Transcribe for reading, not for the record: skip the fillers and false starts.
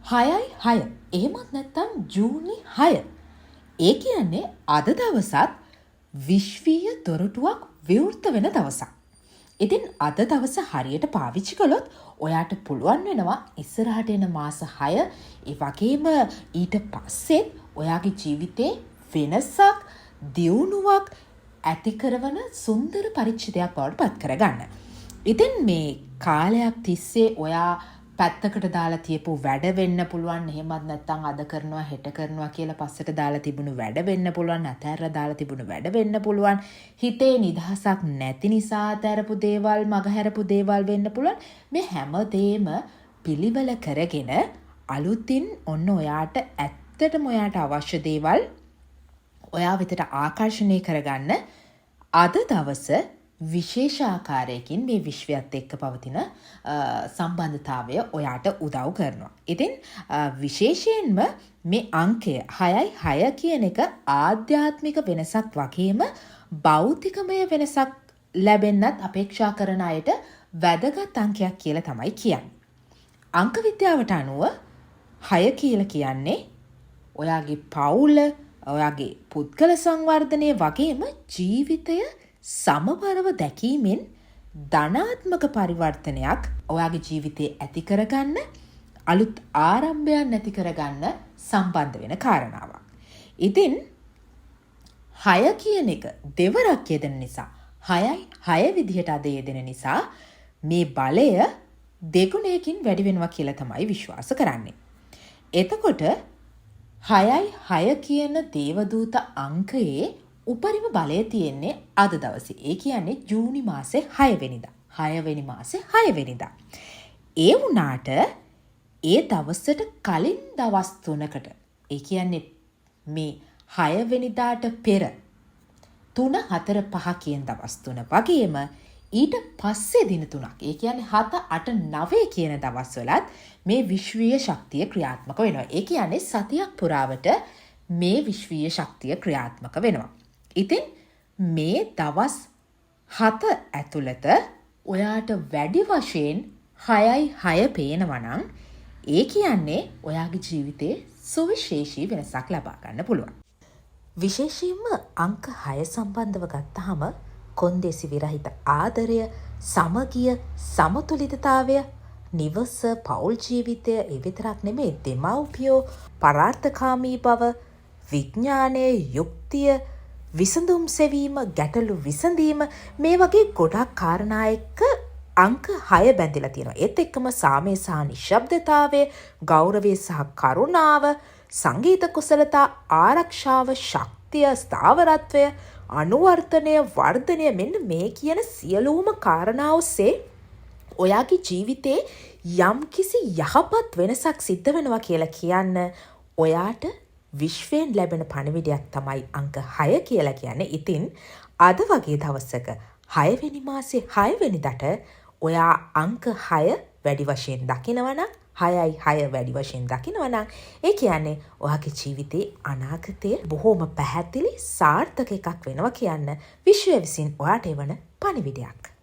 6යි 6. එහෙමත් නැත්නම් ජූනි 6. ඒ කියන්නේ අද දවසත් විශ්වීය දොරටුවක් විවෘත වෙන දවසක්. ඉතින් අද දවස හරියට පාවිච්චි කළොත් ඔයාට පුළුවන් වෙනවා ඉස්සරහට එන මාස 6, ඒ වගේම ඊට පස්සෙත් ඔයාගේ ජීවිතේ වෙනසක්, දියුණුවක් ඇති කරවන සුන්දර පරිච්ඡේදයක් බවට පත් කරගන්න. ඉතින් මේ කාලයක් තිස්සේ ඔයා පැත්තකට දාලා තියපු වැඩ වෙන්න පුළුවන්, එහෙමත් නැත්නම් අද කරනවා හෙට කරනවා කියලා පස්සට දාලා තිබුණු වැඩ වෙන්න පුළුවන්, අතහැරලා දාලා තිබුණු වැඩ වෙන්න පුළුවන්, හිතේ නිදහසක් නැති නිසා අතහැරපු දේවල්, මගහැරපු දේවල් වෙන්න පුළුවන්. මේ හැම දේම පිළිවෙල කරගෙන අලුතින් ඔන්න ඔයාට ඇත්තටම ඔයාට අවශ්‍ය දේවල් ඔයා වෙතට ආකර්ෂණය කරගන්න අද දවස විශේෂ ආකාරයකින් මේ විශ්වයත් එක්ක පවතින සම්බන්ධතාවය ඔයාට උදව් කරනවා. ඉතින් විශේෂයෙන්ම මේ අංකය 6යි 6 කියන එක ආධ්‍යාත්මික වෙනසක් වගේම භෞතිකමය වෙනසක් ලැබෙන්නත් අපේක්ෂා කරන අයට වැදගත් අංකයක් කියලා තමයි කියන්නේ. අංක විද්‍යාවට අනුව 6 කියලා කියන්නේ ඔයාගේ පවුල, ඔයාගේ පුද්ගල සංවර්ධනය වගේම ජීවිතය සමබරව දැකීමෙන් ධනාත්මක පරිවර්තනයක් ඔයාගේ ජීවිතේ ඇති කරගන්න, අලුත් ආරම්භයන් ඇති කරගන්න සම්බන්ධ වෙන කාරණාවක්. ඉතින් 6 කියන එක දෙවරක් යෙදෙන නිසා, 6යි 6 විදිහට අද යෙදෙන නිසා මේ බලය දෙගුණයකින් වැඩි වෙනවා කියලා තමයි විශ්වාස කරන්නේ. එතකොට 6යි 6 කියන දේවදූත අංකයේ උපරිම බලය තියෙන්නේ අද දවසේ. ඒ කියන්නේ ජූනි මාසේ 6 වෙනිදා. 6 වෙනි මාසේ 6 වෙනිදා. ඒ වුණාට ඒ දවසට කලින් දවස් 3කට, ඒ කියන්නේ මේ 6 වෙනිදාට පෙර 3 4 5 කියන දවස් 3 වගේම ඊට පස්සේ දින 3ක්, ඒ කියන්නේ 7 8 9 කියන දවස්වලත් මේ විශ්වීය ශක්තිය ක්‍රියාත්මක වෙනවා. ඒ කියන්නේ සතියක් පුරාවට මේ විශ්වීය ශක්තිය ක්‍රියාත්මක වෙනවා. ඉතින් මේ දවස් 7 ඇතුළත ඔයාට වැඩි වශයෙන් 6යි 6 පේනවා නම් ඒ කියන්නේ ඔයාගේ ජීවිතේ සුවිශේෂී වෙනසක් ලබා ගන්න පුළුවන්. විශේෂයෙන්ම අංක 6 සම්බන්ධව ගත්තාම කොන්දේසි විරහිත ආදරය, සමගිය, සමතුලිතතාවය, නිවස, පවුල් ජීවිතය, ඒ විතරක් නෙමෙයි දෙමව්පියෝ, පරාර්ථකාමී බව, විඥානය, යුක්තිය, විසඳුම් සෙවීම, ගැටලු විසඳීම, මේ වගේ ගොඩක් කාරණා එක්ක අංක 6 බැඳිලා තියෙනවා. ඒත් එක්කම සාමය සහ නිශ්ශබ්දතාවය, ගෞරවය සහ කරුණාව, සංගීත කුසලතා, ආරක්ෂාව, ශක්තිය, ස්ථාවරත්වය, අනුවර්තනය, වර්ධනය, මෙන්න මේ කියන සියලුම කාරණා ඔස්සේ ඔයාගේ ජීවිතේ යම්කිසි යහපත් වෙනසක් සිද්ධ වෙනවා කියලා කියන්න ඔයාට විශ්වයෙන් ලැබෙන පණිවිඩයක් තමයි අංක 6 කියලා කියන්නේ. ඉතින් අද වගේ දවසක 6 වෙනි මාසේ 6 වෙනිදාට ඔයා අංක 6 වැඩි වශයෙන් දකිනවා නම්, 6යි 6 වැඩි වශයෙන් දකිනවා නම්, ඒ කියන්නේ ඔයාගේ ජීවිතේ අනාගතය බොහොම පැහැදිලි සාර්ථක එකක් වෙනවා කියන්න විශ්වය විසින් ඔයාට එවන පණිවිඩයක්.